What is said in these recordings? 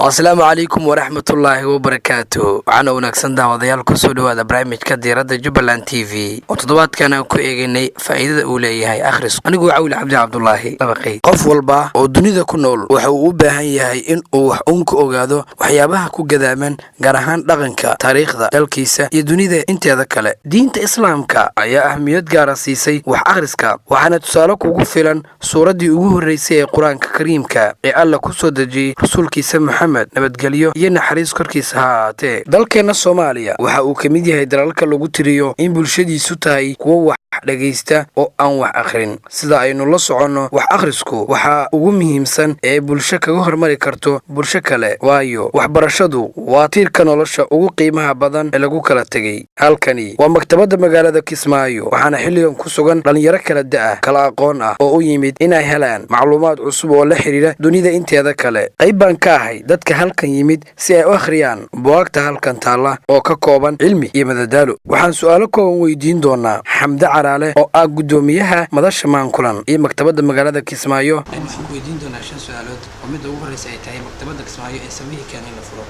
Asalaamu calaykum waraxmatullaahi wabarakaatu. Waxaana wanaagsan daawadayaal, kusoo dhawaada barnaamijka Diiradda Jubbaland TV oo toddobaadkan aan ku eegaynay faa'iidada uu leeyahay akhrisku. Anigu waa Cawli Cabdi Cabdulaahi Labaqey. Qof walba oo dunida ku nool waxa uu u baahan yahay in uu wax uun ka ogaado waxyaabaha ku gadaaman, gaar ahaan dhaqanka, taariikhda dalkiisa iyo dunida inteeda kale. Diinta Islaamka ayaa ahmiyad gaara siisay wax akhriska, waxaana tusaale kugu filan suuraddii ugu horreysay ee Qur-aanka Kariimka ee Alla ku soo dejiyey rasuulkiisa Moxamed, nabadgelyo iyo naxariis korkiisa ha ahaatee. Dalkeenna Soomaaliya waxa uu ka mid yahay dalalka lagu tiriyo in bulshadiisu tahay kuwo wax dhegaysta oo aan wax akhrin. Sida aynu la soconno, wax akhrisku waxaa ugu muhiimsan ee bulsho kaga hormari karto bulsho kale, waayo waxbarashadu waa tiirka nolosha ugu qiimaha badan ee lagu kala tegey. Halkani waa maktabadda magaalada Kismaayo, waxaana xilligan ku sugan dhallinyaro kala da-ah, kala aqoon ah oo u yimid inay helaan macluumaad cusub oo la xidhiidha dunida inteeda kale. Qayb baan ka ahay dadka halkan yimid si ay u akhriyaan buwaagta halkan taalla oo ka kooban cilmi iyo madadaalo. Waxaan su'aalo kooban weydiin doonaa Xamde Caraale oo ah guddoomiyaha madasha Maankulan iyo maktabadda magaalada Kismaayo. Waxaan ku weydiin doonaa shan su-aalood oo midda ugu horreysa ay tahay maktabadda Kismaayo ee samihii keenay in la furo.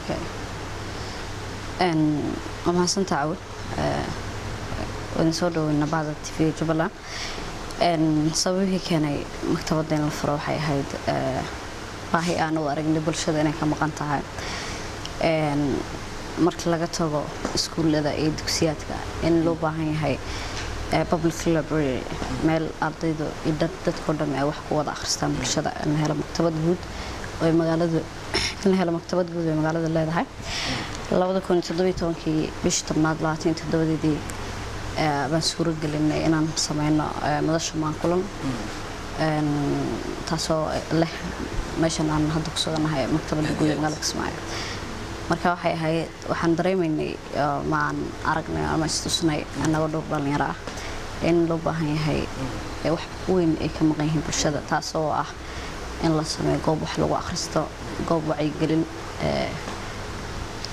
Okay. Waa mahadsantaha, Cawil. Waan soo dhaweynaa bahda TV Jubbaland. Sababihii keenay maktabadda in la furo waxay ahayd baahi aan u aragnay bulshada inay ka maqan tahay, marka laga tago iskuullada iyo dugsiyaadka, in loo baahan yahay public library, meel ardaydu iyo dadkoo dham ay wax ku wada akhristaan bulshada, in la helo maktabad guud oo magaaladu in la helo maktabad guud oo magaalada leedahay. 2017-kii bishii 10aad 27-deedii baan suuro gelinay inaan sameyno madasha Maankulan, taasoo leh meeshan aan hadda ku sugannahay, maktabadda guud ee magaalada Kismaayo. Marka waxay ahayd waxaan dareemaynay, ma aan aragnay ama istusnay annagoo dhowr dhalinyaro ah, in loo baahan yahay wax weyn ay ka maqan yihiin bulshada, taasoo ah in la sameeyo goob wax lagu akhristo, goob wacyigelin,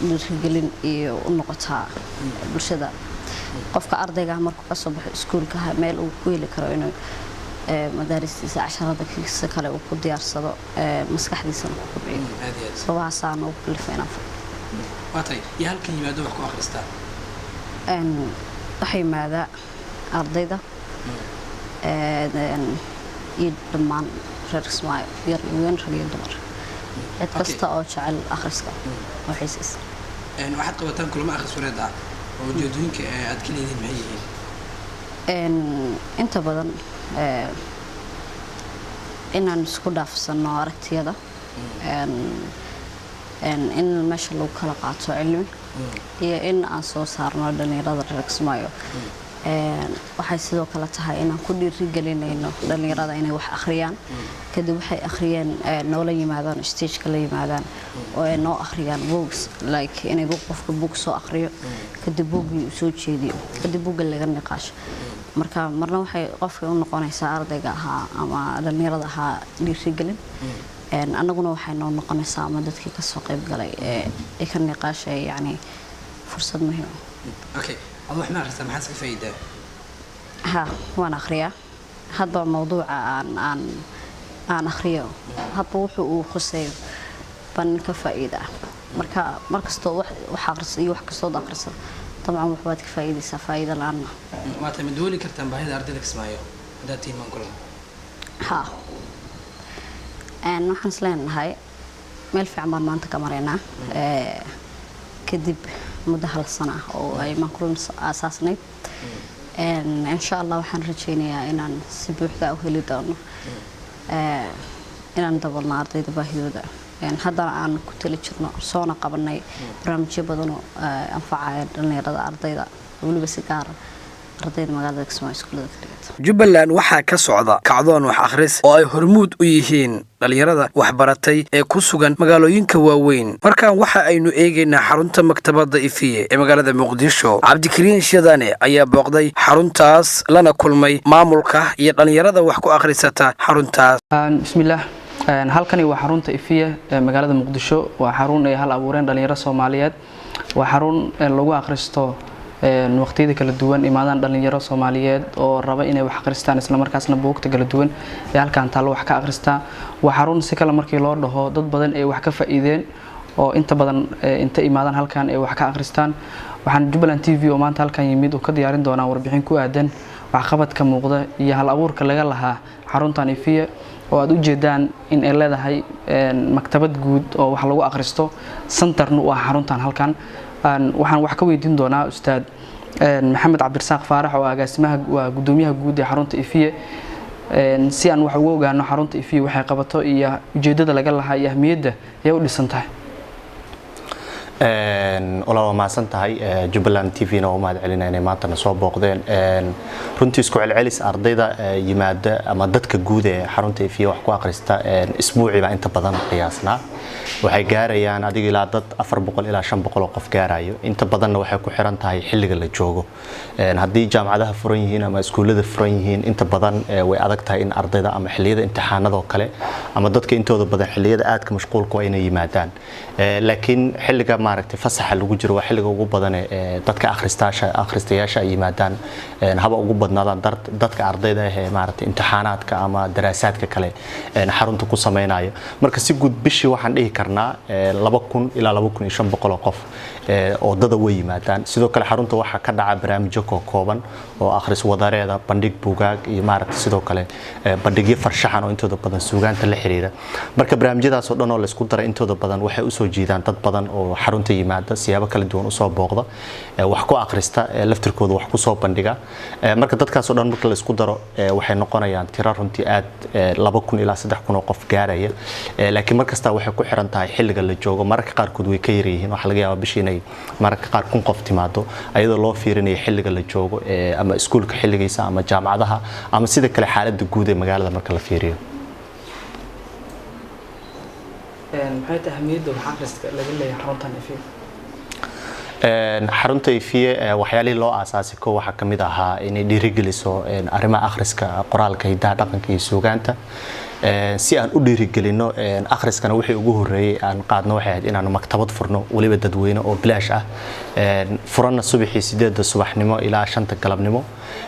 dhiirigelin iyo u noqotaa bulshada. Qofka ardayga ah markuu kasoo baxo iskuulka, meel uu ku heli karo inuu madaaristiisa, casharada kiisa kale uu ku diyaarsado, maskaxdiisana ku kobciyo. Sababahaasaan ugu kalifay inaan furo. Waatay iyo halkan yimaado wax ku akhristaa? Waxaa yimaadaa ardayda iyo dhammaan reer Kismaayo, yar iyo weyn, rag iyo dumar, cid kasta oo jecel akhriska oo xiisaysa. Waxaad qabataan kulamo akhris wareed ah oo ujeedooyinka aad ka leedihiin maxay yihiin? Inta badan inaan isku dhaafsano aragtiyada, in meesha lagu kala qaato cilmi iyo in aan soo saarno dhalinyarada reer Kismaayo. Waxay sidoo kale tahay inaan ku dhiirigelinayno dhalinyarada inay wax akhriyaan, kadib waxay akhriyeen noola yimaadaan, stageka la yimaadaan oo ay noo akhriyaan books, like inay qofka book soo akhriyo, kadib buuggii uu soo jeediyo, kadib buugga laga niqaasho. Marka marna waxay qofka u noqonaysaa, ardayga ahaa ama dhalinyarada ahaa, dhiirigelin. Annaguna waxay noo noqonaysaa, ama dadkii kasoo qayb galay ee ka niqaashay, yacni fursad muhiim ah. Okay, adu wax ma akhrisaa? Maxaad iska faa'iidaa? Ha, waan akhriyaa. Hadba mawduuca aan akhriyo, hadba wuxuu uu khuseeyo baan ka faa'iidaa. Marka markastoo wax akhriso iyo wax kastood akhriso, dabcan waxbaad ka faa'iidaysaa, faa'iido la-aanna. Waatay, ma dooli kartaan baahida ardayda Kismaayo haddaad tihiin Maankulan? Ha, waxaan is leenahay meel fiican baan maanta ka maraynaa kadib muddo hal sano ah oo ay Maankulan aasaasnayd. Insha Allah waxaan rajaynayaa inaan si buuxda u heli doono inaan dabalno ardayda baahidooda. Haddana aan ku tali jirno, soona qabanay barnaamijyo badanoo anfacaya dhalinyarada, ardayda, weliba si gaara ardayda magaalada Kismaayo iskuulada ka dhigata. Jubbaland waxaa ka socda kacdoon wax akhris oo ay hormuud u yihiin dhalinyarada waxbaratay ee ku sugan magaalooyinka waaweyn. Markaan waxa aynu eegaynaa xarunta maktabadda Ifiye ee magaalada Muqdisho. Cabdikariin Shadane ayaa booqday xaruntaas, lana kulmay maamulka iyo dhalinyarada wax ku akhrisata xaruntaas. Bismillaah. Halkani waa xarunta Ifiye ee magaalada Muqdisho. Waa xarun ay hal abuureen dhalinyaro Soomaaliyeed. Waa xarun lagu akhristo. Waqtiyada kala duwan imaadaan dhalinyaro Soomaaliyeed oo raba inay wax akhristaan, isla markaasna buugta kala duwan ee halkan taalo wax ka akhristaa. Waa xarun si kale markii loo dhaho dad badan ay wax ka faa'iideen oo inta badan inta imaadaan halkan ay wax ka akhristaan. Waxaan Jubbaland TV oo maanta halkan yimid oo ka diyaarin doonaa warbixin ku aadan waxqabadka muuqda iyo hal abuurka laga lahaa xaruntan Ifiye, oo aad u jeedaan in ay leedahay maktabad guud oo wax lagu akhristo, santarna u ah xaruntan halkan. Waxaan wax ka weydiin doonaa Ustaad Maxamed Cabdirasaaq Faarax oo agaasimaha, waa gudoomiyaha guud ee xarunta Ifiye, si aan wax uga ogaano xarunta Ifiye waxay qabato iyo ujeedada laga lahaa iyo ahmiyadda ay u dhisan tahay. Walaa, waa mahadsan tahay. Jubbaland TV na waa u mahad celinaa inay maantana soo booqdeen. Runtii isku celcelis ardayda yimaada ama dadka guud ee xarunta Ifiye wax ku akhrista isbuucii baa inta badan qiyaasnaa waxay gaarayaan adiga ilaa dad 400 ilaa 500 oo qof gaarayo. Inta badanna waxay ku xiran tahay xilliga la joogo. Haddii jaamacadaha furan yihiin ama iskuullada furan yihiin, inta badan way adag tahay in ardayda ama xilliyada imtixaanada oo kale ama dadka intooda badan xilliyada aadka mashquulka waa inay yimaadaan. Laakiin xilliga maaragtay fasaxa lagu jiro waa xilliga ugu badan ee dadka akhristayaasha ay yimaadaan, haba ugu badnaadaan dadka ardayda ah ee maaragtay imtixaanaadka ama daraasaadka kale xarunta ku sameynaya. Marka si guud bishii waxaan dhihi karnaa 2000 ilaa 2500 oo qof oo dada way yimaadaan. Sidoo kale xarunta waxaa ka dhaca barnaamijyo kooban oo akhris wadareeda, bandhig buugaag iyo maaragtay sidoo kale bandhigyo farshaxan oo intooda badan suugaanta la xiriira. Marka barnaamijyadaas oo dhan oo laysku daray intooda badan waxay usoo jiidaan dad badan oo xarunta yimaada, siyaabo kala duwan usoo booqda, wax ku akhrista, laftirkooda wax kusoo bandhiga. Marka dadkaas oo dhan marka laysku daro waxay noqonayaan tiro runtii aad 2000 ilaa 3000 oo qof gaaraya. Laakiin markasta waxay ku xiran tahay xilliga la joogo. Mararka qaarkood way ka yaryihiin, waxaa laga yaabaa bishii inay mararka qaar 1000 qof timaado, ayadoo loo fiirinayo xilliga la joogo ama iskuulka xilligiisa ama jaamacadaha ama sida kale xaaladda guud ee magaalada marka la fiiriyo. Maxay tahay ahmiyadda wax akhriska laga leeyahay xaruntan Ifiye? Xarunta Ifiye waxyaalihii loo aasaasay ko waxaa ka mid ahaa inay dhiirigeliso arrimaha akhriska, qoraalka, hidaha, dhaqanka iyo suugaanta. Si aan u dhiirigelino akhriskana, wixii ugu horreeyey aan qaadno waxay ahayd inaanu maktabad furno, weliba dadweyne oo bilaash ah, furanna subaxii 8da subaxnimo ilaa 5ta galabnimo,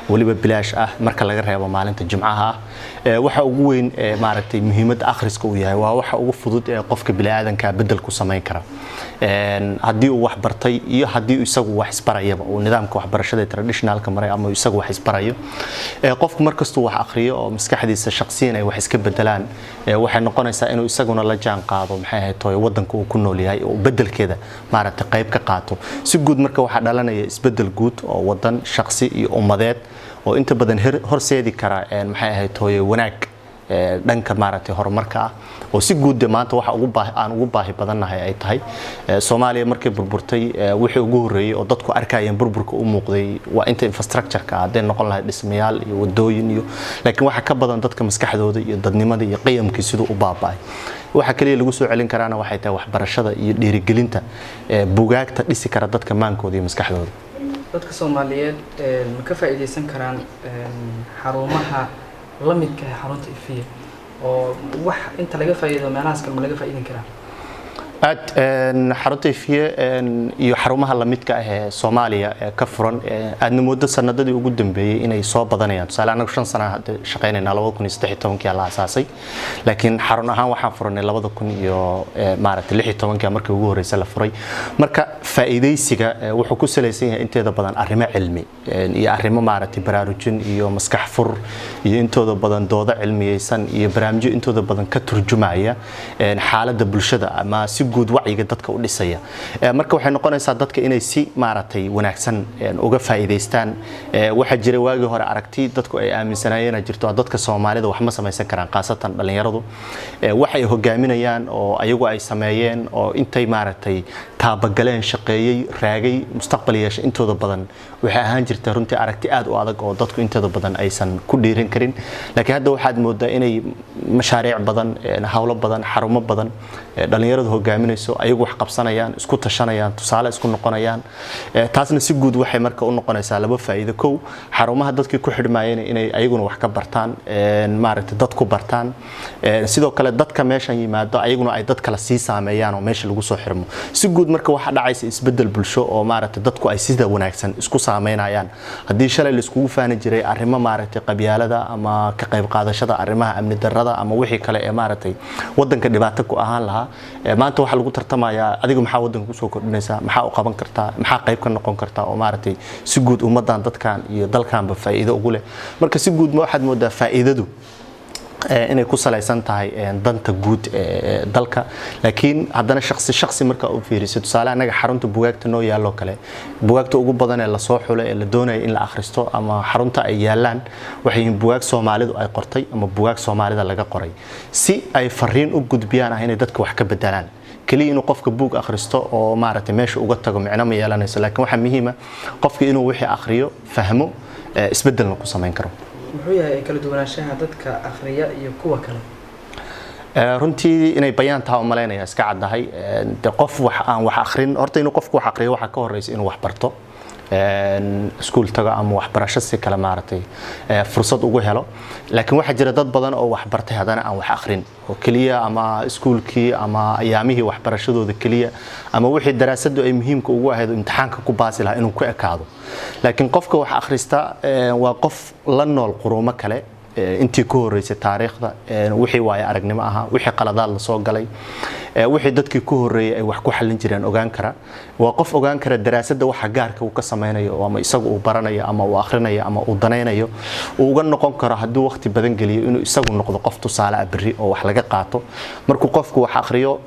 weliba bilaash ah marka laga reebo maalinta jimcaha ah. Waxa ugu weyn maaragtay muhiimadda akhriska uu yahay waa waxa ugu fudud ee qofka bini'aadanka bedel ku samayn kara, haddii uu wax bartay iyo haddii isagu wax isbarayaba, uu nidaamka waxbarashada ee traditionalka maray ama isagu wax isbarayo. Qofku markastuu wax akhriyo oo maskaxdiisa shaqsiyan ay wax iska bedelaan, waxay noqonaysaa inuu isaguna la jaan qaado, maxay ahayd tooyo, wadanka uu ku nool yahay oo bedelkeeda maaragtay qayb ka qaato. Si guud marka waxaa dhalanaya isbedel guud oo wadan, shaqsi iyo ummadeed oo inta badan horseedi kara, maxay ahayd tooyo, wanaag dhanka maaragtay horumarka ah, oo si guud de maanta waxa ugu baahi aan ugu baahi badannahay ay tahay. Soomaaliya markay burburtay, wixii ugu horreeyey oo dadku arkayeen burburka u muuqday waa inta infrastructure-ka ah, hadday noqon lahayd dhismayaal iyo wadooyin iyo, laakiin waxa ka badan dadka maskaxdooda iyo dadnimada iyo qiyamkii siduu u baaba'ay. Waxa kaliya lagu soo celin karaana waxay tahay waxbarashada iyo dhiirigelinta bugaagta dhisi kara dadka maankooda iyo maskaxdooda. Dadka Soomaaliyeed ma ka faa'iidaysan karaan xarumaha la midka ah xarunta Ifiye, oo wax inta laga faa'iido meelahaas kale ma laga faa'iidin karaa? Aad xarunta Ifiye iyo xarumaha lamidka ah ee Soomaaliya ee ka furan, aadna moodo sanadadii ugu dambeeyey inay soo badanayaan. Tusaale, anagu 5 sana hadda shaqaynaynaa, 2013kii la aasaasay, laakiin xarun ahaan waxaan furanay labada kun iyo maaragtay 16kii markii ugu horreysay la furay. Marka faa'iidaysiga wuxuu ku salaysan yahay inteeda badan arrimo cilmi iyo arrimo maaragtay baraarujin iyo maskax fur iyo intooda badan doodo cilmiyeysan iyo barnaamijyo intooda badan ka turjumaya xaaladda bulshada ama si guud wacyiga dadka u dhisaya. Marka waxay noqonaysaa dadka inay si maaragtay wanaagsan uga faa'iidaystaan. Waxaa jira waagii hore aragti dadku ay aaminsanaayeen jirto, dadka Soomaalida wax ma samaysan karaan, khaasatan dhalinyaradu. Waxay hogaaminayaan oo ayagu ay sameeyeen oo intay maaragtay taabagaleen, shaqeeyey, raagay, mustaqbal yeeshay intooda badan waxay ahaan jirtay runtii aragti aad u adag oo dadku intooda badan aysan ku dhiiran karin. Laakiin hadda waxaad moodaa inay mashaariic badan, hawlo badan, xarumo badan dhalinyaradu hogaaminayso, ayagu wax qabsanayaan, isku tashanayaan, tusaale isku noqonayaan. Taasna si guud waxay marka u noqonaysaa laba faa'iido: kow, xarumaha dadkii ku xidhmaayeen inay ayaguna wax ka bartaan, maaragtay dad ku bartaan. Sidoo kale dadka meeshan yimaado ayaguna ay dad kale sii saameeyaan oo meesha lagu soo xirmo si guud. Marka waxaa dhacaysa isbedel bulsho oo maaragtay dadku ay sida wanaagsan isku saameynayaan. Haddii shalay laiskugu faani jiray arrimo maaragtay qabyaalada ama ka qayb qaadashada arrimaha amni darrada ama wixii kale ee maaragtay wadanka dhibaato ku ahaan lahaa, maanta waxaa lagu tartamayaa adigu maxaa wadanka kusoo kordhinaysaa, maxaa u qaban kartaa, maxaa qayb ka noqon kartaa oo maaragtay si guud ummadan, dadkan iyo dalkanba faa'iido ugu leh. Marka si guud ma waxaad moodaa faa'iidadu inay ku salaysan tahay danta guud ee dalka. Laakiin haddana shakhsi shakhsi marka u fiiriso, tusaale annaga xarunta bugaagta noo yaallo kale, bugaagta ugu badan ee lasoo xulay ee la doonaya in la akhristo ama xarunta ay yaalaan waxay yihiin bugaag Soomaalidu ay qortay ama bugaag Soomaalida laga qoray, si ay fariin u gudbiyaan ah inay dadka wax ka bedelaan. Kaliya inuu qofka buug akhristo oo maaragtay meesha uga tago micno ma yeelanayso, laakiin waxaa muhiima qofka inuu wixii akhriyo, fahmo, isbedelna ku samayn karo. Muxuu yahay kala duwanaanshaha dadka akhriya iyo kuwa kale? Runtii inay bayaan taha u malaynaya, iska caddahay. De qof wax aan wax akhrin, horta inuu qofku wax akhriyo waxaa ka horeysa inuu wax barto, iskuul tago ama waxbarasho si kale maaragtay fursad ugu helo. Laakiin waxaa jira dad badan oo wax bartay haddana aan wax akhrin, oo keliya ama iskuulkii ama ayaamihii waxbarashadooda keliya ama wixii daraasadu ay muhiimka ugu ahayd imtixaanka ku baasi lahaa inuu ku ekaado. Laakiin qofka wax akhrista waa qof la nool quruumo kale intii ku horeysay taariikhda, wixii waayo aragnimo ahaa, wixii qaladaad la soo galay, wixii dadkii ku horeeyay ay wax ku xallin jireen ogaan kara. Waa qof ogaan kara daraasadda waxa gaarka uu ka sameynayo ama isagu uu baranayo ama uu akhrinayo ama uu danaynayo, uu uga noqon karo hadduu waqti badan geliyo inuu isagu noqdo qof tusaale ah berri oo wax laga qaato. Markuu qofku wax akhriyo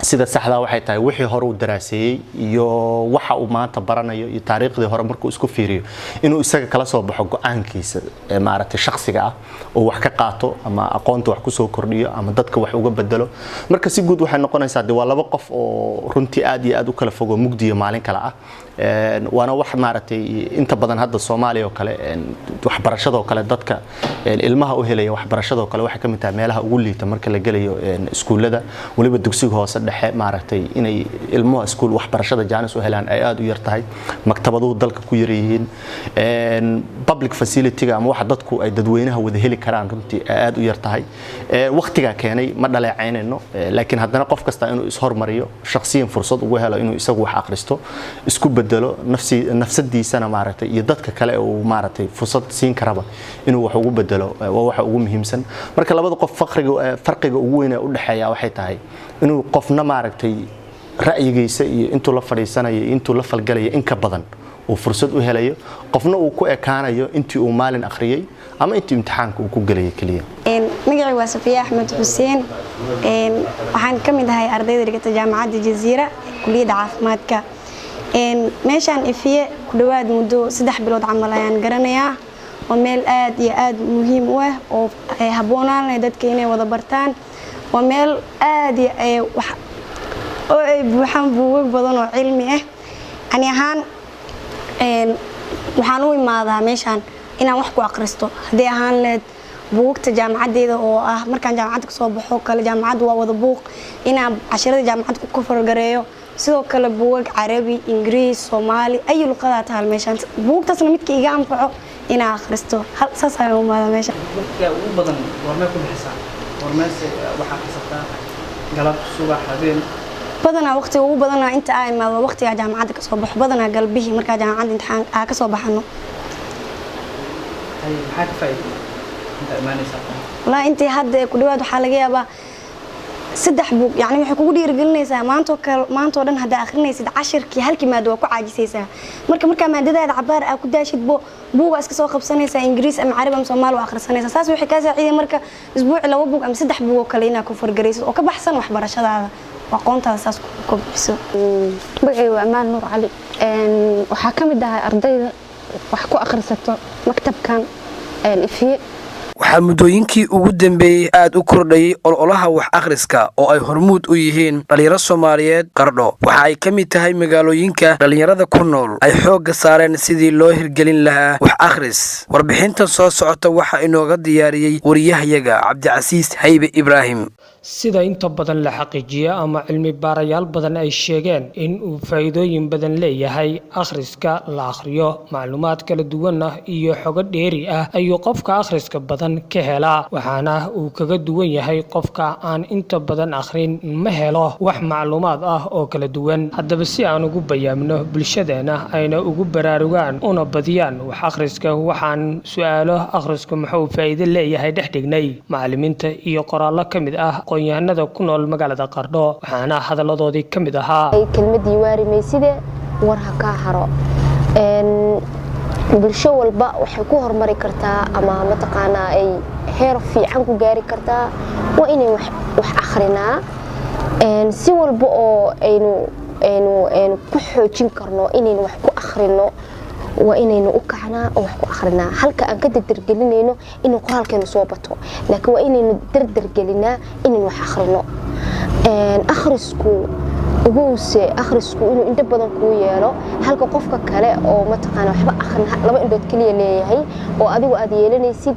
sida saxdaa, waxay tahay wixii hore uu daraaseeyey iyo waxa uu maanta baranayo iyo taariikhdii hore markuu isku fiiriyo, inuu isaga kala soo baxo go-aankiisa maaragtay shakhsiga ah oo wax ka qaato ama aqoonta wax kusoo kordhiyo ama dadka wax uga bedelo. Marka si guud waxay noqonaysaa de waa laba qof oo runtii aad iyo aad u kala fogo, mugdiyo maalin kale ah. Waana wax maaragtay inta badan hadda Soomaaliya oo kale waxbarashadoo kale, dadka ilmaha u helaya waxbarashadoo kale waxay ka mid tahay meelaha ugu liita marka la gelayo iskuullada, weliba dugsiga hoose dhexe, maaragtay inay ilmuha iskuul waxbarashada jaanis u helaan ay aad u yar tahay, maktabaduhu dalka ku yar yihiin, public facility-ga ama waxa dadku ay dadweynaha wada heli karaan runtii ay aad u yar tahay. Waqtigaa keenay, ma dhaleecaynayno, laakiin haddana qof kasta inuu ishormariyo, shakhsiyan fursad ugu helo inuu isagu wax akhristo, isku bedelo nafsi nafsadiisana maaragtay iyo dadka kale uu maaragtay fursad siin karaba inuu wax ugu bedelo, waa waxa ugu muhiimsan. Marka labada qof faqriga farqiga ugu weyn ee u dhexeeya waxay tahay inuu qofna maaragtay ra'yigiisa iyo intuu la fadhiisanayo iyo intuu la falgalayo in ka badan uu fursad u helayo, qofna uu ku ekaanayo intii uu maalin akhriyey ama intii imtixaanka uu ku gelayay keliya. Magacii waa Safiya Axmed Xuseen. Waxaan ka mid ahay ardayda dhigata Jaamacadda Jaziira, kuliyadda caafimaadka. Meeshaan Ifiye ku dhowaad muddo 3 bilood camal ayaan garanayaa. Waa meel aad iyo aad muhiim u ah oo ay habboonaan lahayd dadka inay wada bartaan. Waa meel aad iyo oo ay buuxaan buugag badan oo cilmi ah. Ani ahaan waxaan u imaadaa meeshaan inaan wax ku akhristo, haddii ahaan lahayd buugta jaamacaddeeda oo ah markaan jaamacadda kasoo baxo kale, jaamacaddu waa wada buuq, inaan casharada jaamacadda ku fargareeyo. Sidoo kale buugag Carabi, Ingiriis, Soomaali, ay luqadaa taal meeshaan, buugtaasna midka iga anfaco inaan akhristo, saas ayaan u imaadaa meesha. Waqtiga ugu badan goormee ku bixisaa? Goormeese waxaa akhrisataa? Galab, subax, habeen? Badanaa waqtiga ugu badanaa inta aa imaado waqtigaa jaamacadda kasoo baxo, badanaa galbihii markaa jaamacadda imtixaan aa kasoo baxano. Hay, maxaa ka faa'iiday inta imaanaysaa? Wallaahi intii hadda ku dhawaad waxaa laga yaabaa saddex buug. Yacni waxay kugu dhiirigelinaysaa maantoo kale, maantoo dhan haddaa akhrinaysid cashirkii halkii maado waa ku caajisaysaa. Marka markaa maadadaada cabaar aa ku daashid, bo buugaa iska soo qabsanaysaa, Ingiriis ama Carabi ama Soomaali waa akhrisanaysaa. Saas waxay kaa saaciday marka isbuuci laba buug ama saddex buug oo kale inaa ku fargaraysid oo ka baxsan waxbarashadaada oo aqoontaada saas ku kobciso. Magacayga waa Amaan Nuur Cali. Waxaa ka mid ahay ardayda wax ku akhrisato maktabkan Ifiye. Waxaa muddooyinkii ugu dambeeyey aad u kordhayey ololaha wax akhriska oo ay hormuud u yihiin dhallinyaro Soomaaliyeed. Qardho waxa ay ka mid tahay magaalooyinka dhallinyarada ku nool ay xoogga saareen sidii loo hirgelin lahaa wax akhris. Warbixintan soo socota waxaa inooga diyaariyey wariyahayaga Cabdicasiis Haybe Ibraahim. Sida inta badan la xaqiijiyo ama cilmi baarayaal badan ay sheegeen in uu faa'iidooyin badan leeyahay akhriska la akhriyo, macluumaad kala duwan ah iyo xogo dheeri ah ayuu qofka akhriska badan ka helaa, waxaana uu kaga duwan yahay qofka aan inta badan akhrin ma helo wax macluumaad ah oo kala duwan. Haddaba, si aan ugu bayaamno bulshadeena ayna ugu baraarugaan una badiyaan wax akhriska, waxaan su-aalo akhrisku muxuu faa'iido leeyahay dhex dhignay macallimiinta iyo qoraallo ka mid ah aqoon-yahanada ku nool magaalada Qardho, waxaana hadalladoodii ka mid ahaa: Kelmadii waarimayside war ha kaa haro. Bulsho walba waxay ku horumari kartaa ama mataqaanaa ay heer fiican ku gaari kartaa waa inay wax akhrinaa. Si walba oo aynu ku xoojin karno inaynu wax ku akhrino, waa inaynu u kacnaa oo wax ku akhrinaa, halka aan ka dardargelinayno inuu qoraalkeenu soo bato, laakiin waa inaynu dardargelinaa inaynu wax akhrino. Akhrisku uguse akhrisku inuu indho badan kuu yeelo, halka qofka kale oo mataqaana waxba akhrin laba indhood keliya leeyahay oo adigu aad yeelanaysid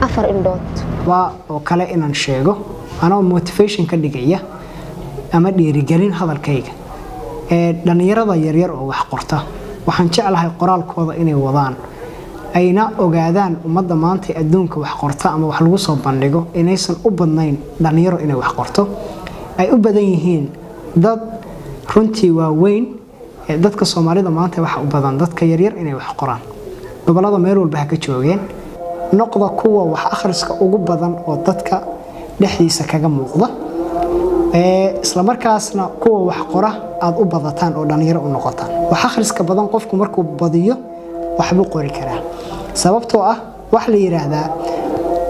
afar indhood. Waa oo kale inaan sheego anoo motivation ka dhigaya ama dhiirigelin hadalkayga ee dhallinyarada yaryar oo wax qorta. Waxaan jeclahay qoraalkooda inay wadaan, ayna ogaadaan ummadda maanta adduunka wax qorta ama wax lagu soo bandhigo inaysan u badnayn dhallinyaro inay wax qorto, ay u badan yihiin dad runtii waaweyn. Dadka Soomaalida maanta waxa u badan dadka yaryar inay wax qoraan, gobolada meel walba ha ka joogeen. Noqda kuwa wax akhriska ugu badan oo dadka dhexdiisa kaga muuqda, islamarkaasna kuwa wax qora aad u badataan oo dhallinyaro u noqotaan. Wax akhriska badan qofku markuu badiyo waxbuu qori karaa, sababtoo ah waxa la yidhaahdaa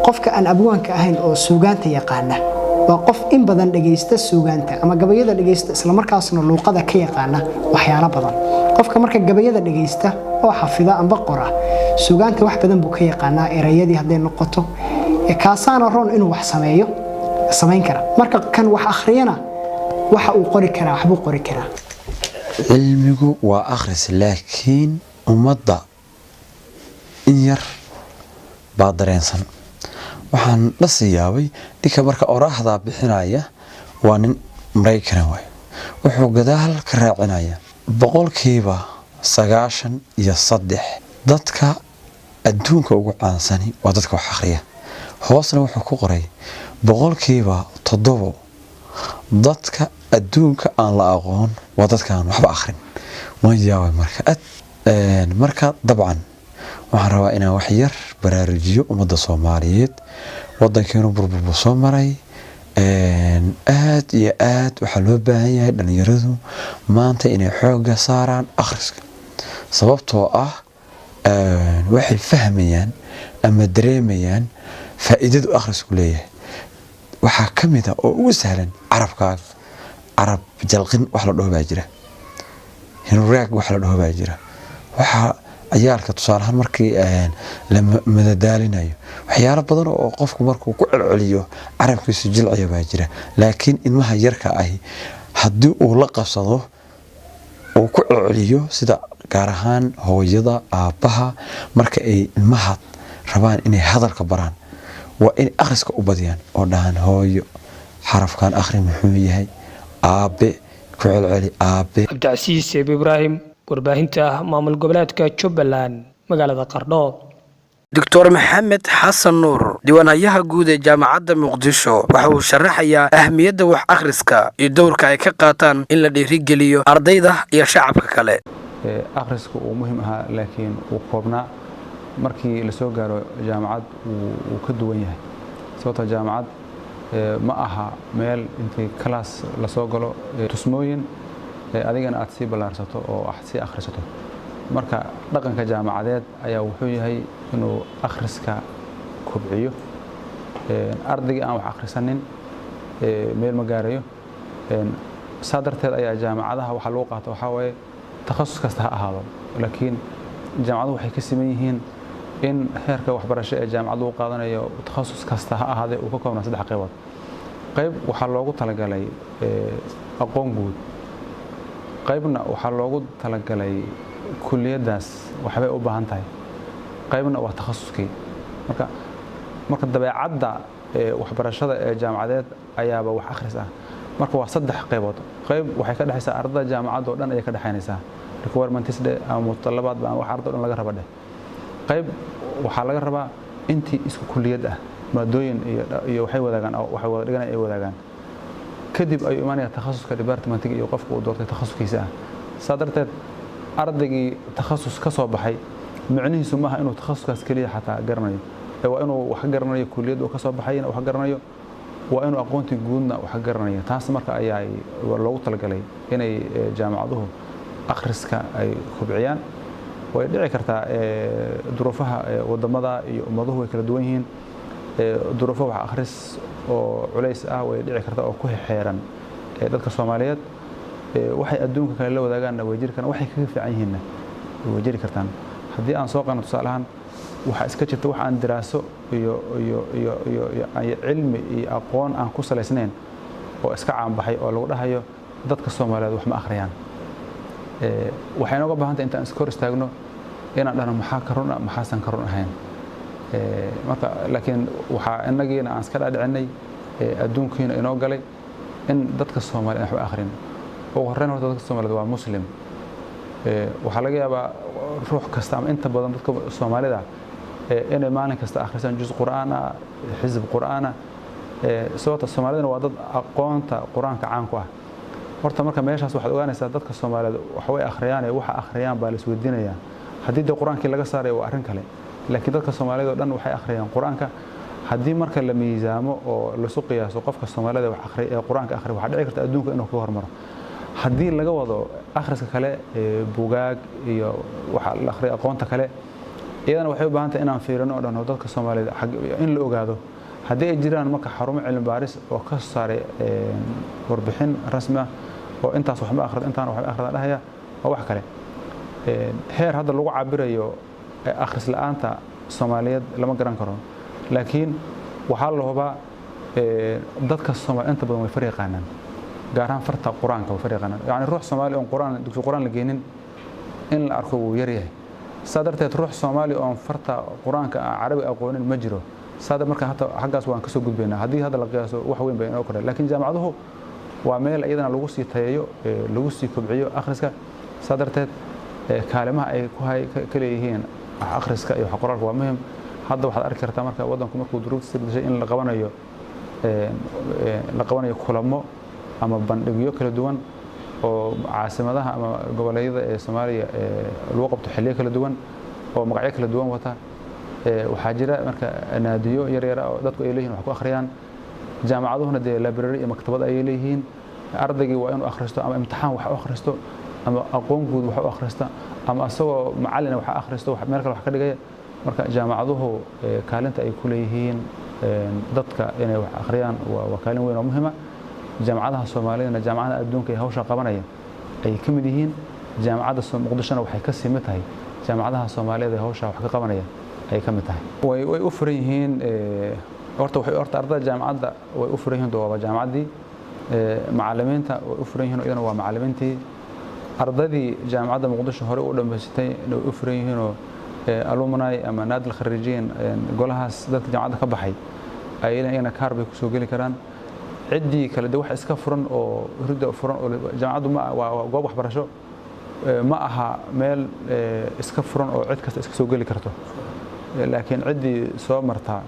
qofka aan abwaanka ahayn oo suugaanta yaqaana waa qof in badan dhagaysta suugaanta ama gabayada dhagaysta, islamarkaasna luuqada ka yaqaana waxyaalo badan. Qofka marka gabayada dhagaysta oo xafida amba qora, suugaanta wax badan buu ka yaqaanaa, erayadii hadday noqoto, kaasaana roon inuu wax sameeyo samayn kara. Marka kan wax akhriyana waxa uu qori karaa, waxbuu qori karaa. Cilmigu waa akhris, laakiin ummadda in yar baa dareensan. Waxaan dhasi yaabay ninka marka oraahdaa bixinaya waa nin Maraykana waay, wuxuu gadaal ka raacinaya 93% dadka adduunka ugu caansani waa dadka wax akhriya. Hoosna wuxuu ku qoray 7% dadka adduunka aan la aqoon waa dadka aan waxba akhrin. Waan yaabay. Marka ad marka dabcan waxaan rabaa inaan wax yar baraarujiyo ummadda Soomaaliyeed. Wadankeenu burbur buu soo maray aad iyo aad. Waxaa loo baahan yahay dhalinyaradu maanta inay xoogga saaraan akhriska, sababtoo ah waxay fahmayaan ama dareemayaan faa'iidadu akhrisku leeyahay. Waxaa ka mid a oo ugu sahlan carabkaaga, carab jalqin wax la dhaho baa jira, hinuraag wax la dhaho baa jira. Waxaa ciyaalka tusaaleahaan markii la madadaalinayo, waxyaalo badan oo qofku markuu ku celceliyo carabkiisu jilciya baa jira. Laakiin ilmaha yarka ahi haddii uu la qabsado, uu ku celceliyo, sida gaar ahaan hooyada aabbaha marka ay ilmaha rabaan inay hadalka baraan, waa inay akhriska u badiyaan oo dhahaan: "Hooyo, xarafkan akhri, muxuu yahay? Aabe, ku celceli, aabe." Cabdicasiis Seeb Ibraahim, warbaahinta maamul goboleedka Jubbaland, magaalada Qardho. Doctor Maxamed Xasan Nuur, diiwaanhayaha guud ee Jaamacadda Muqdisho, waxa uu sharaxayaa ahmiyadda wax akhriska iyo dowrka ay ka qaataan in la dhiirigeliyo ardayda iyo shacabka kale. Akhrisku uu muhiim ahaa, laakiin uu koobnaa. Markii lasoo gaaro jaamacad wuu ka duwan yahay, sababtoo jaamacad ma aha meel intii class lasoo galo tusmooyin adigana aad sii ballaarsato oo aad sii akhrisato. Marka dhaqanka jaamacadeed ayaa wuxuu yahay inuu akhriska kobciyo. Ardaygii aan wax akhrisanin meel ma gaarayo. Saa darteed ayaa jaamacadaha waxaa lagu qaato waxaa waaye takhasus kasta ha ahaado, laakiin jaamacaduhu waxay ka siman yihiin in heerka waxbarasho ee jaamacad lagu qaadanayo, takhasus kasta ha ahaadee, uu ka koobnaa saddex qaybood. Qayb waxaa loogu talagalay aqoon guud, qaybna waxaa loogu talagalay kuliyaddaas waxbay u baahan tahay, qaybna waa takhasuskii. Marka dabeecadda Waxbarashada ee jaamacadeed ayaaba wax akhris ah. Marka waa saddex qaybood. Qayb waxay ka dhexaysaa ardada jaamacadda oo dhan ayay ka dhexaynaysaa, requirements dhe ama mutalabaad ba wax arda oo dhan laga raba dheh. Qayb waxaa laga rabaa intii isku kulliyad ah, maadooyin iyo waxay wadaagaan, waxay wada dhiganay ay wadaagaan. Kadib ayuu imaanaya takhasuska departmentiga iyo qofka uu doortay takhasuskiisa ah. Saa darteed ardaygii takhasus ka soo baxay micnihiisu maaha inuu takhasuskaas keliya xataa garanayo, ee waa inuu wax ka garanayo kulliyadda uu ka soo baxayna wax ka garanayo, waa inuu aqoontii guudna wax ka garanayo. Taas marka ayaa loogu talagalay inay jaamacaduhu akhriska ay kobciyaan. Way dhici kartaa duruufaha wadamada iyo ummaduhu way kala duwan yihiin. Duruufo wax akhris oo culays ah way dhici kartaa oo ku xeeran dadka Soomaaliyeed. Waxay adduunka kale la wadaagaanna way jiri karaan, waxay kaga fiican yihiinna way jiri kartaan. Haddii aan soo qaadno tusaale ahaan, waxaa iska jirta wax aan diraaso iyo iyo iyo iyo iyo cilmi iyo aqoon aan ku salaysnayn oo iska caanbaxay oo lagu dhahayo dadka Soomaaliyeed wax ma akhriyaan. Waxay nooga baahan tahay intaan iska hor istaagno inaan dhahno maxaa ka run ah, maxaasan ka run ahayn. Marka laakiin waxaa innagiina aan iska dhaadhicinay, adduunkiina inoo galay in dadka Soomaaliyeed waxba akhrin. Ugu horreyn horta dadka Soomaaliyeed waa Muslim. Waxaa laga yaabaa ruux kasta ama inta badan dadka Soomaalida inay maalin kasta akhrisaan juz Qur'aan ah, xisb Qur'aan ah. Sababta Soomaalidana waa dad aqoonta Qur'aanka caan ku ah. Horta marka meeshaas waxaad ogaanaysaa dadka Soomaaliyeed wax way akhriyaan, waxa akhriyaan baa la isweydiinayaa. Haddii dee Qur'aankii laga saarayo waa arrin kale, laakiin dadka Soomaaliyeed oo dhan waxay akhriyaan Qur'aanka. Haddii marka la miisaamo oo lasu qiyaaso qofka Soomaalida wax akhriya ee Qur'aanka akhriya, waxaa dhici karta adduunka inuu kaga hormaro. Haddii laga wado akhriska kale, bugaag iyo waxa la akhriya aqoonta kale, iyadana waxay u baahan tahay inaan fiirino oo dhan dadka Soomaaliyeed in la ogaado haddii ay jiraan marka xarumo cilmi baaris oo ka soo saaray warbixin rasmi ah oo intaas wax ma akhrido, intaan wax ma akhrida dhahaya, waa wax kale. Heer hadda lagu cabirayo akhris la'aanta Soomaaliyeed lama garan karo, laakiin waxaa la hubaa dadka Soomaali inta badan way far yaqaanaan, gaar ahaan farta Qur-aanka way far yaqaanaan. Yacni ruux Soomaali oon Qur-aan dugsi Qur-aan la geenin in la arko wuu yaryahay. Saa darteed ruux Soomaali oon farta Qur-aanka aan Carabi aqoonin ma jiro. Saa marka hata xaggaas waan kasoo gudbaynaa. Haddii hadda la qiyaaso wax weyn bay inoo kordhay, laakiin jaamacaduhu waa meel iyadana lagu sii tayeeyo, lagu sii kobciyo akhriska. Saa darteed kaalimaha ay ku hay ka leeyihiin wax akhriska iyo wax qoraalka waa muhim. Hadda waxaad arki kartaa marka waddanku markuu duruufta bedeshay in la qabanayo kulamo ama bandhigyo kala duwan oo caasimadaha ama goboleedyada ee Soomaaliya lagu qabto xilliyo kala duwan oo magacyo kala duwan wata. Waxaa jira marka naadiyo yar yar oo dadku ay leeyihiin wax ku akhriyaan. Jaamacaduhuna dee library iyo maktabad ayay leeyihiin. Ardaygii waa inuu akhristo, ama imtixaan wax u akhristo, ama aqoon guud wax u akhrista, ama asagoo macallin wax akhristo, wax meel kale wax ka dhigaya. Marka jaamacaduhu kaalinta ay ku leeyihiin dadka inay wax akhriyaan waa kaalin weyn oo muhiima. Jaamacadaha Soomaalidana jaamacadaha adduunka ee hawsha qabanaya ay ka mid yihiin. Jaamacadda Muqdishona waxay ka sii mid tahay jaamacadaha Soomaaliyeed ee hawsha wax ka qabanaya ay ka mid tahay. Way u furan yihiin horta, waxay horta ardayda jaamacadda way u furan yihiin, waa jaamacaddii. Macallimiinta way u furan yihiin, iyadana waa macallimiintii. Ardaydii Jaamacadda Muqdisho hore u dhammaysatay way u furan yihiinoo alumni ama naadi khariijiin, golahaas dadka jaamacadda ka baxay ayagana kaar bay kusoo geli karaan. Ciddii kale de wax iska furan oo rida furan oo jaamacaddu ma waa goob waxbarasho, ma aha meel iska furan oo cid kasta iska soo geli karto, laakiin ciddii soo marta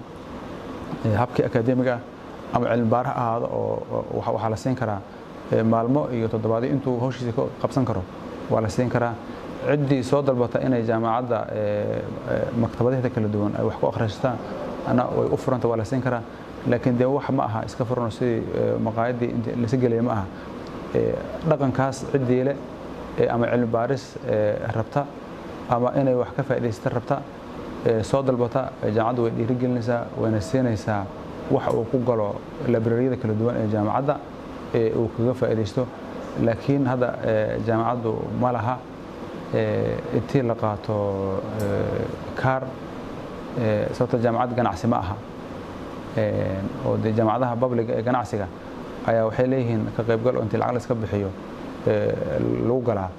habkii akadeemiga ah ama cilmi baar ha ahaado oo waxaa la siin karaa maalmo iyo toddobaadyo intuu hawshiisa ka qabsan karo waa la siin karaa. Ciddii soo dalbata inay jaamacadda maktabadaheeda kala duwan ay wax ku akhristaan ana way u furanta, waa la siin karaa. Laakiin dee wax ma aha iska furan sidii maqaayaddii inta lasa gelaya ma aha. Dhaqankaas ciddii le ama cilmi baaris rabta ama inay wax ka faa'iidaysta rabta soo dalbata, jaamacaddu way dhiirigelinaysaa, wayna siinaysaa wax uu ku galo librariyada kala duwan ee jaamacadda ee uu kaga faa'iidaysto. Laakiin hadda jaamacaddu ma laha intii la qaato kaar, sababta jaamacad ganacsi ma aha oo dee jaamacadaha public ee ganacsiga ayaa waxay leeyihiin ka qaybgal oo intii lacag la iska bixiyo lagu galaa.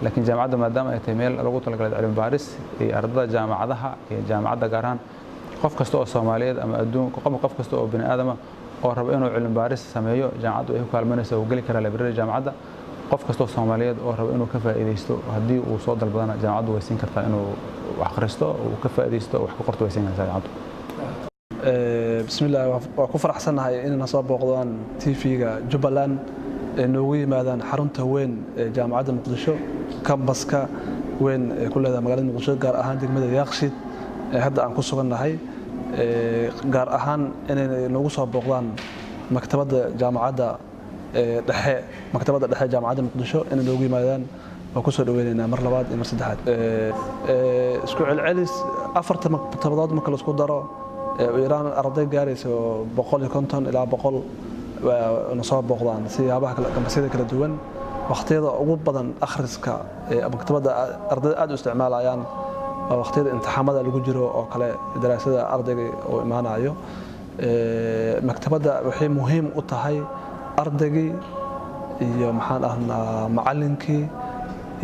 Laakiin jaamacadda maadaama ay tahay meel lagu talagalay cilmi baaris iyo ardada jaamacadaha iyo jaamacadda gaar ahaan Qof kasta oo Soomaaliyeed ama adduun, qof kasta oo bini aadama oo raba inuu cilmi baaris sameeyo, jaamacaddu ay ku kaalmaynaysa, uu geli karaa library jaamacadda. Qof kasta oo Soomaaliyeed oo raba inuu ka faa'iidaysto, haddii uu soo dalbadana, jaamacaddu way siin kartaa inuu wax akhristo, uu ka faa'iidaysto, wax ka qorto, way siin kartaa jaamacaddu. Bismillaah, waa ku faraxsannahay inayna soo booqdaan TV-ga Jubbaland ee noogu yimaadaan xarunta weyn ee Jaamacadda Muqdisho, kambaska weyn ee ku leedahay magaalada Muqdisho, gaar ahaan degmada Yaaqshiid ee hadda aan ku sugannahay, gaar ahaan inay noogu soo booqdaan maktabadda jaamacadda dhexe, maktabadda dhexe Jaamacadda Muqdisho inay noogu yimaadaan. Waa kusoo dhaweynaynaa mar labaad iyo mar saddexaad. Isku celcelis afarta maktabadood marka laisku daro, ugu yaraan arday gaaraysa 150 ilaa 100 na soo booqdaan siyaabaha kambasyada kala duwan. Waqtiyada ugu badan akhriska ee maktabadda ardayda aad u isticmaalayaan waa waqtiyada imtixaamada lagu jiro oo kale, daraasada ardayga uu imaanayo. Maktabadda waxay muhiim u tahay ardaygii iyo, maxaan ahnaa, macallinkii,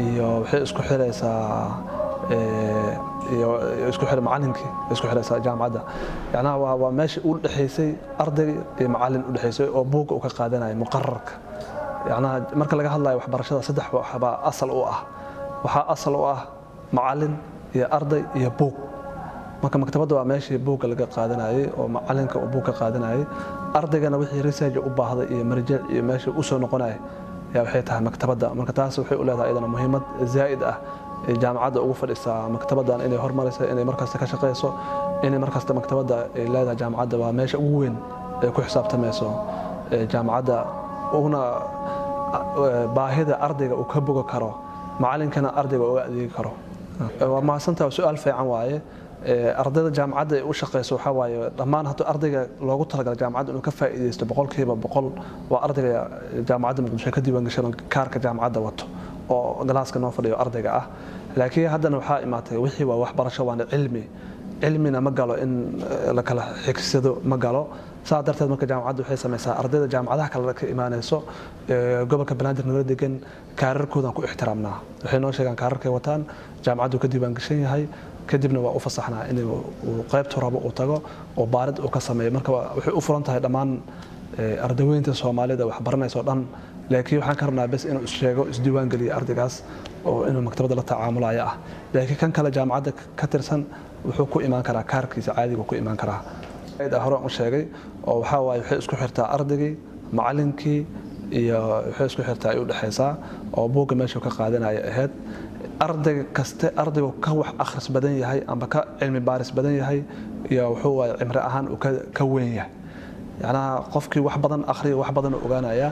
iyo waxay isku xiraysaa iyo isku xir macallinkii isku xiraysaa jaamacadda. Yacnaha waa meesha u dhexaysay arday iyo macallin u dhexaysay oo buugga uu ka qaadanaya muqararka. Yacnaha marka laga hadlayo waxbarashada, saddex waxbaa asal u ah. Waxaa asal u ah macallin iyo arday iyo buug. Marka maktabadda waa meeshii buugga laga qaadanayay oo macalinka uu buug ka qaadanayay, ardaygana wixii research u baahday iyo marjic iyo meeshii u soo noqonaya yaa waxay tahay maktabadda. Marka taas waxay u leedahay iyadana muhiimad zaa'id ah ee jaamacadda ugu fadhisaa maktabaddan inay hormarayso, inay markasta ka shaqeyso, inay markasta maktabadda ay leedahay jaamacadda. Waa meesha ugu weyn ee ku xisaabtamayso jaamacadda, una baahida ardayga uu ka bogo karo, macalinkana ardayga uga adeegi karo. Waa mahadsantaha, su-aal fiican waaye. Ardayda jaamacadda ay u shaqeyso waxaa waaye dhammaan hadduu ardayga loogu talagalay jaamacadda inuu ka faa'iideysto 100% waa ardayga Jaamacadda Muqdisho ka diiwaan gashan, kaarka jaamacadda wato oo galaaska noo fadhiyo ardayga ah. Laakiin haddana waxaa imaatay wixii waa waxbarasho, waana cilmi, cilmina ma galo in la kala xigsado, ma galo. Saa darteed marka jaamacaddu waxay samaysaa ardayda jaamacadaha kale ka imaanayso, gobolka Banaadir nala degan, kaararkoodan ku ixtiraamnaa. Waxay noo sheegaan kaararkay wataan, jaamacaddu ka diiwaan gashan yahay, kadibna waa u fasaxnaa in uu qaybtu rabo uu tago oo baarid uu ka sameeyo. Marka waxay u furan tahay dhammaan ardaweynta Soomaalida wax baranaysa oo dhan, laakiin waxaan ka rabnaa bes inuu isheego, isdiiwaan geliyo ardaygaas oo inuu maktabadda la tacaamulaya ah. Laakiin kan kale jaamacadda ka tirsan wuxuu ku imaan karaa kaarkiisa caadiga ku imaan karaa. Hore u sheegay oo waxaa waaye waxay isku xirtaa ardaygii, macallinkii, iyo waxay isku xirtaa ay u dhexaysaa oo buugga meeshuu ka qaadanaya ahayd. Arday kaste ardaygu ka wax akhris badan yahay amba ka cilmi baaris badan yahay iyo wuxuu waaye cimri ahaan uu ka weyn yahay. Yacnaha qofkii wax badan akhriya wax badan uu ogaanaya.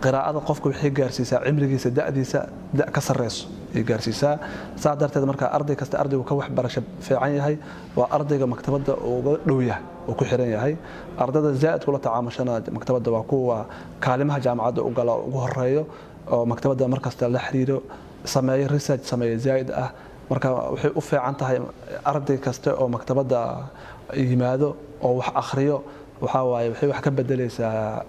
Qiraa'ada qofka waxay gaarsiisaa cimrigiisa da'diisa da' ka sarreyso ay gaarsiisaa. Saa darteed marka arday kasta ardaygu ka waxbarasho fiican yahay waa ardayga maktabadda uga dhow yahay oo ku xiran yahay. Ardayda zaa'id kula tacaamushana maktabadda waa kuwa kaalimaha jaamacadda u gala ugu horeeyo oo maktabadda markasta la xiriiro, sameeyo research, sameeyo zaa'id ah. Marka waxay u fiican tahay arday kasta oo maktabadda yimaado oo wax akhriyo, waxaa waaye waxay wax ka bedelaysaa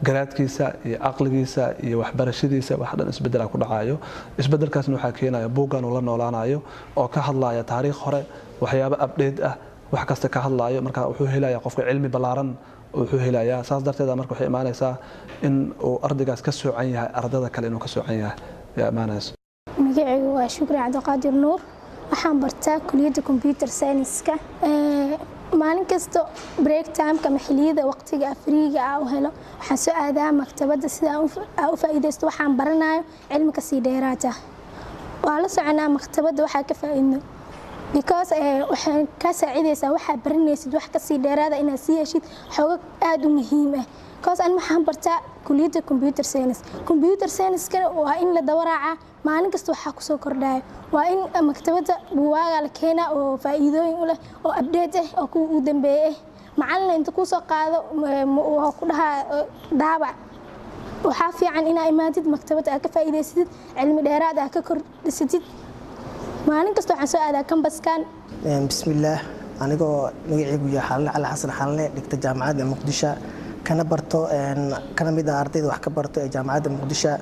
garaadkiisa iyo aqligiisa iyo waxbarashadiisa. Wax dhan isbedela ku dhacayo. Isbedelkaasna waxaa keenaya buuggan uu la noolaanayo oo ka hadlaya taariikh hore, waxyaabo update ah, wax kasta ka hadlayo. Marka wuxuu helayaa qofka cilmi ballaaran wuxuu helayaa. Saas darteed marka waxay imaanaysaa in uu ardaygaas ka soocan yahay ardada kale, inuu ka soocan yahay ayaa imaanayso. Magacaygu waa Shukri Cabdiqaadir Nuur. Waxaan bartaa kuliyadda computer science-ka. Maalin kasta break time-ka ama xilliyada waqtiga free-ga ah u helo, waxaan soo aadaa maktabadda sida aan u faa'iidaysto waxaan baranayo cilmi kasii dheeraata. Waa la soconaa maktabadda waxaa ka faa'iidno because waxay kaa saacidaysaa waxaa baranaysid wax kasii dheeraada inaad sii heshid xogo aada u muhiim ah, because ani waxaan bartaa kuliyadda computer science. Computer science-kana waa in la daba raacaa maalin kasta waxaa kusoo kordhaya. Waa in maktabadda buugaagga la keenaa oo faa'iidooyin u leh oo update ah oo kuwa ugu dambeeyay ah. Macalina inta kusoo qaado oo ku dhahaa daabac. Waxaa fiican inaa imaatid maktabadda, aad ka faa'iidaysatid, cilmi dheeraad aad ka kordhisatid. Maalin kasta waxaan soo aadaa kambaskan. Bismillaah, anigoo magacaygu yahay Xalane Cali Xasan Xalane, dhigta Jaamacadda Muqdisho, kana barto, kana mid ah ardayda wax ka barto ee Jaamacadda Muqdisho,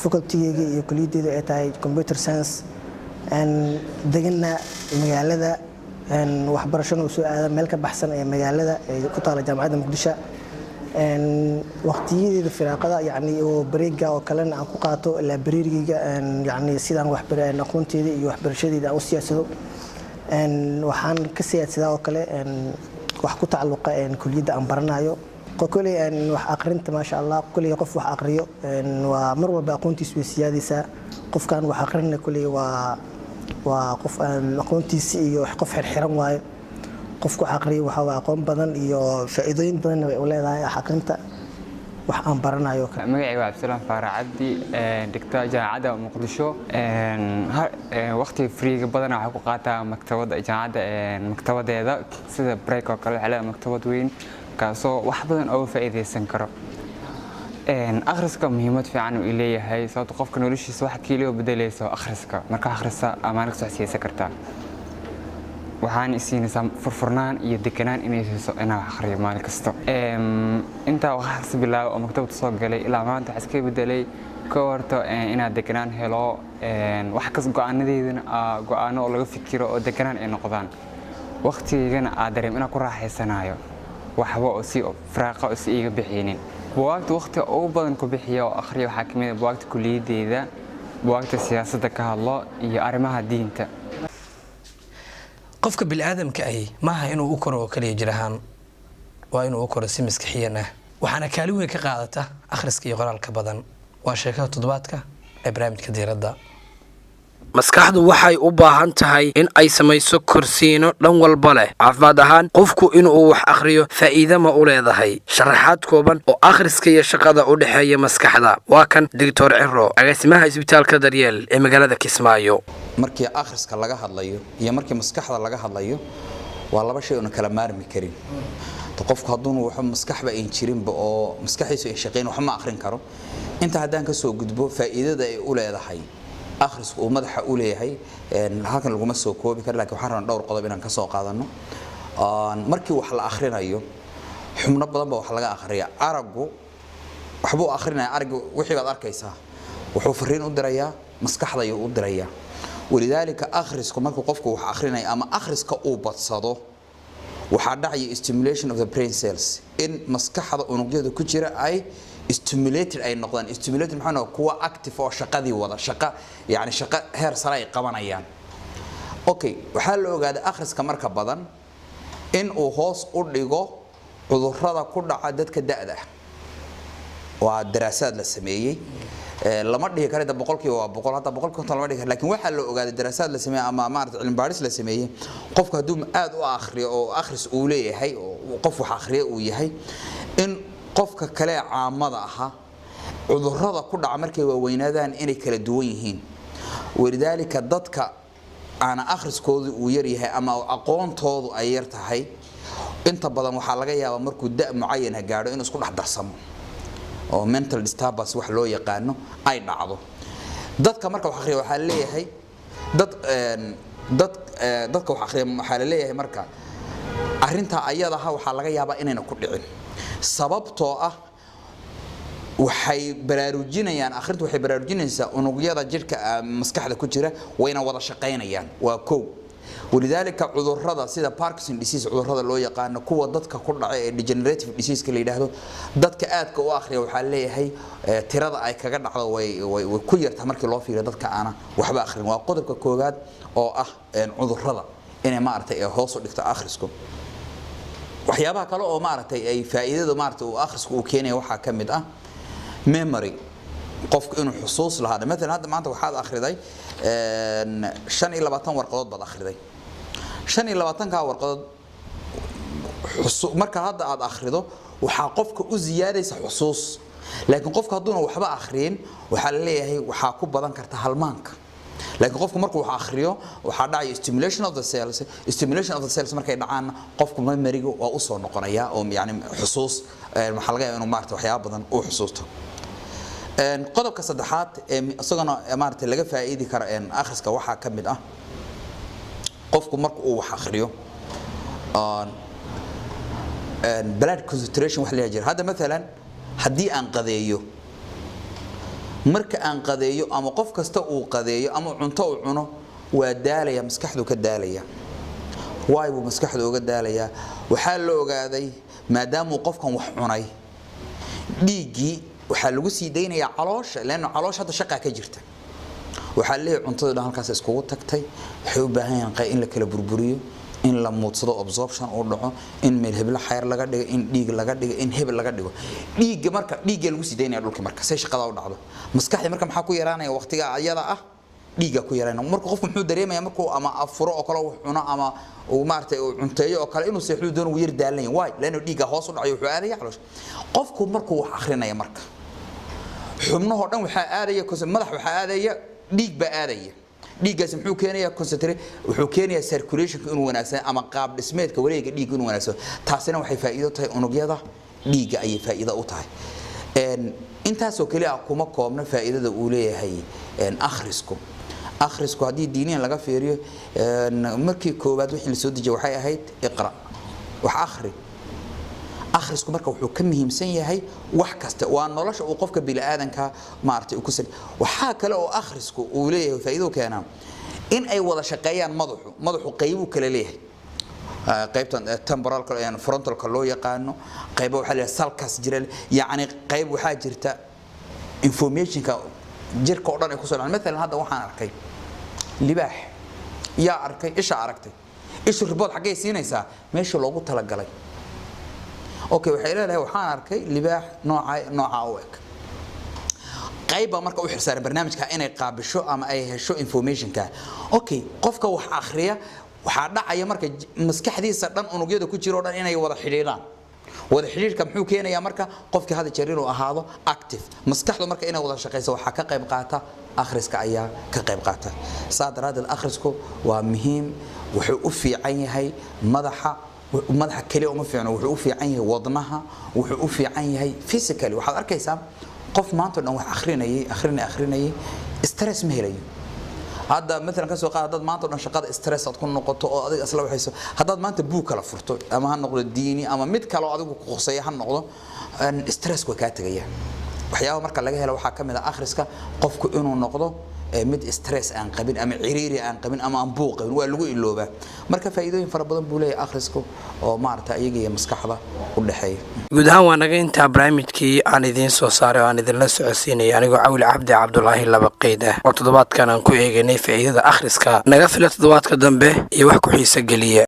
faculty-geyga iyo kuliyaddeeda ay tahay computer science, deganna magaalada Waxbarashana uu soo aada meel ka baxsan ee magaalada ee ku taala Jaamacadda Muqdisho. Waqtiyadeeda firaaqada, yacni oo break-ga oo kalena, aan ku qaato library-ga, yacni sidaan aqoonteeda iyo waxbarashadeeda aan u siyaadsado. Waxaan ka siyaadsadaa oo kale wax ku tacalluqa kuliyadda aan baranayo. Koley wax aqrinta, maasha Allah, koley qof wax aqriyo waa mar walba aqoontiisu way siyaadaysaa. Qofkan wax aqrinna koley waa qof aqoontiisi iyo qof xirxiran waayo. Qofku wax aqriyo waxa waa aqoon badan iyo faa'iidooyin badanna way u leedahay wax aqrinta wax aan baranayo. Magacayga waa Cabdisalaam Faarax Cabdi, dhigta Jaamacadda Muqdisho. Waqtiga free-ga badanaa waxaa ku qaataa maktabadda jaamacadda, maktabadeeda. Sida break oo kale, waxay leedahay maktabad weyn kaasoo wax badan ooga faa'iidaysan karo. Akhriska muhiimad fiican uu leeyahay, sababto qofka noloshiisa wax keliya oo bedelayso akhriska. Marka akhrisa, maalin kasta wax siyeysan kartaa, waxaana isiinaysaa furfurnaan iyo deganaan inay siiso inaan wax akhriyo maalin kasta. Intaa wax akhris bilaabo oo maktabadda soo galay ilaa maanta, waxaa iska bedelay ka horta inaad deganaan helo, wax kas go'aanadeydana go'aano oo laga fikiro oo deganaan ay noqdaan, waqtigaygana aad dareem inaan ku raaxaysanayo, waxba oo si firaaqa oo si iiga bixinin. Buwaagta waqtiga ugu badan ku bixiya oo akhriya waxaa kamid ah buwaagta kuliyadeyda, buwaagta siyaasadda ka hadlo iyo arrimaha diinta. Qofka biniaadamka ahi maaha inuu u koro oo kaliya jir ahaan, waa inuu u koro si maskixiyan ah, waxaana kaalin weyn ka qaadata akhriska iyo qoraalka badan. Waa sheekada toddobaadka ee barnaamijka Diiradda. Maskaxdu waxay u baahan tahay in ay samayso korsiino dhan walba leh. Caafimaad ahaan, qofku inuu wax akhriyo faa'iide ma u leedahay? Sharaxaad kooban oo akhriska iyo shaqada u dhexeeya maskaxda, waa kan Doctor Ciro, agaasimaha Isbitaalka Daryeel ee magaalada Kismaayo. Markii akhriska laga hadlayo iyo markii maskaxda laga hadlayo, waa laba shay oona kala maarmi karin. Qofku hadduunu wax maskaxba ayn jirinba oo maskaxdiisu ay shaqayn, wax ma akhrin karo. Inta haddaan ka soo gudbo, faa'iidada ay u leedahay akhrisku uu madaxa u leeyahay halkan laguma soo koobi karo, laakiin waxaan rabnaa dhowr qodob inaan ka soo qaadano. Markii wax la akhrinayo, xubno badan baa wax laga akhriya. Araggu waxbuu akhrinaya, araggu wixii baad arkaysaa, wuxuu fariin u dirayaa maskaxda ayuu u dirayaa. Walidaalika, akhrisku markuu qofku wax akhrinayo ama akhriska uu badsado, waxaa dhacaya stimulation of the brain cells, in maskaxda unugyada ku jira ay stimulated ay noqdaan. Stimulated maxaa noqon? Kuwa active oo shaqadii wada shaqa, yani shaqo heer sare ay qabanayaan. Okay, waxaa la ogaaday akhriska marka badan in uu hoos u dhigo cudurrada ku dhaca dadka da'da ah. Waa daraasaad la sameeyey. Lama dhihi karo 100%, hadda 50% lama dhihi karo, laakiin waxaa la ogaaday daraasaad la sameeyey ama maarata cilmi baadhis la sameeyey, qofku hadduu aad u akhriyo oo akhris uu leeyahay oo qof wax akhriya uu yahay, in qofka kale ee caamada ahaa cudurrada ku dhaca markay waaweynaadaan inay kala duwan yihiin. Walidaalika, dadka aana akhriskoodu uu yar yahay ama aqoontoodu ay yar tahay, inta badan waxaa laga yaabaa markuu da' mucayana gaadho inuu isku dhex darsamo oo mental disturbance wax loo yaqaano ay dhacdo. Dadka marka wax akhriya waxaa leeyahay dad dad dadka wax akhriya waxaa la leeyahay marka arrintaa ayadaha waxaa laga yaabaa inayna ku dhicin, sababtoo ah waxay baraarujinayaan, akhrintu waxay baraarujinaysaa unugyada jidhka, maskaxda ku jira, wayna wada shaqaynayaan. Waa kow. Walidaalika, cudurrada sida Parkinson disease, cudurrada loo yaqaano kuwa dadka ku dhaca ee degenerative disease la yidhaahdo, dadka aadka u akhriya waxaa leeyahay tirada ay kaga dhacdo way ku yartaa markii loo fiiriyo dadka aana waxba akhrin. Waa qodobka koowaad oo ah cudurrada inay maaragtay hoos u dhigto akhrisku. Waxyaabaha kale oo maaragtay ay faa'iidada maaragtay uu akhrisku uu keenaya waxaa ka mid ah memory, qofku inuu xusuus lahaado. Maalan, hadda maanta waxaad akhriday 25 warqadood baad akhriday. 25-kaa warqadood marka hadda aad akhrido, waxaa qofka u ziyaadaysa xusuus. Laakiin qofka hadduuna waxba akhriyin, waxaa la leeyahay waxaa ku badan karta halmaanka. Laakiin qofku markuu wax akhriyo, waxaa dhacaya stimulation of the cells. Stimulation of the cells markay dhacaanna, qofku memory-ga waa usoo noqonaya oo yani xusuus waxaa laga yaabaa inuu maarata waxyaaba badan uu xusuusto. Qodobka saddexaad ee isagana maarata laga faa'iidi karo akhriska waxaa ka mid ah qofku marka uu wax akhriyo, blood concentration wax la yidhaahdo jira. Hadda maalan haddii aan qadeeyo, marka aan qadeeyo ama qof kasta uu qadeeyo ama cunto uu cuno, waa daalaya, maskaxdu ka daalaya. Waay buu maskaxda uga daalayaa? Waxaa la ogaaday maadaamuu qofkan wax cunay, dhiiggii waxaa lagu sii daynayaa caloosha, leanna caloosha hadda shaqaa ka jirta. Waxaa leeyahay cuntada dhan halkaas iskugu tagtay, waxay u baahan yihiin in la kala burburiyo, in la muudsado, absorption uu dhaco, in meel heblo xayr laga dhigo, in dhiig laga dhigo, in hebel laga dhigo. Dhiigga marka, dhiigga lagu sii daynaya dhulka. Marka say shaqada u dhacdo, maskaxda marka maxaa ku yaraanaya waqtiga ayada ah? Dhiigga ku yaraanaya. Marka qofku muxuu dareemayaa markuu ama afuro oo kale, wax cuno ama uu maaragtay uu cunteeyo oo kale, inuu seexdo doono, wuu yar daalan yahay. Waay? Laanno dhiigga hoos u dhacayo, wuxuu aadaya caloosha. Qofku markuu wax akhrinaya marka, xubnahoo dhan waxaa aadaya, madax waxaa aadaya, dhiig baa aadaya. Dhiiggaasi muxuu keenayaa? Concentrate wuxuu keenayaa circulationka inuu wanaagsan ama qaab dhismeedka wareegga dhiigga inuu wanaagsan. Taasina waxay faa'iido tahay unugyada dhiigga ayay faa'iido u tahay. Intaasoo keliya kuma koobna faa'iidada uu leeyahay akhrisku. Akhrisku haddii diiniyan laga fiiriyo, markii koowaad wixii la soo dejiyay waxay ahayd iqra, wax akhri. Akhrisku marka wuxuu ka muhiimsan yahay wax kasta, waa nolosha uu qofka bini'aadanka maaragtay uu ku sal. Waxaa kale oo akhrisku uu leeyahay faa'iido keenaa in ay wada shaqeeyaan madaxu. Madaxu qaybuu kale leeyahay, qaybtan temporalka, frontalka loo yaqaano, qayba waxaa leeyahay sulcus jira, yacni qayb waxaa jirta informationka jirka oo dhan ay kusoo dhacaan. Maalan hadda waxaan arkay libaax. Yaa arkay? Isha aragtay. Ishu report xaggay siinaysaa? Meeshii loogu talagalay. Okay, waxay leedahay waxaan arkay libaax nooca nooca u eg. Qayb baa marka u xilsaaran barnaamijka inay qaabisho ama ay hesho informationka. Okay, qofka wax akhriya waxaa dhacaya marka maskaxdiisa dhan unugyada ku jira oo dhan inay wada xidhiidhaan. Wada xidhiidhka muxuu keenayaa marka? Qofkii hada jeer inuu ahaado active. Maskaxdu marka inay wada shaqayso waxaa ka qayb qaata akhriska ayaa ka qayb qaata. Saa daraaddeed akhrisku waa muhiim. Wuxuu u fiican yahay madaxa, madaxa keliya uma fiicno, wuxuu u fiican yahay wadnaha, wuxuu u fiican yahay physically. Waxaad arkaysaa qof maanta o dhan wax akhrinayay, akhrinay, akhrinayay, stress ma helayo. Hadda maalan ka soo qaad haddaad maanta o dhan shaqada stress aad ku noqoto oo adiga isla waxayso, haddaad maanta buug kala furto, ama ha noqdo diini ama mid kale oo adigu ku khuseeya ha noqdo, stress waa kaa tegaya. Waxyaaba marka laga helo waxaa ka mid ah akhriska qofku inuu noqdo mid stress aan qabin ama ciriiri aan qabin ama aan buuq qabin, waa lagu iloobaa. Marka faa'iidooyin fara badan buu leeyahay akhrisku oo maaragta iyaga iyo maskaxda u dhexeeya. Guud ahaan waa naga intaa barnaamijkii aan idiin soo saaray oo aan idinla socodsiinayay anigoo Cawli Cabdi Cabdulaahi laba qeyd ah, oo toddobaadkan aan ku eegaynay faa'iidada akhriska. Naga fila toddobaadka dambe iyo wax ku xiiso geliya.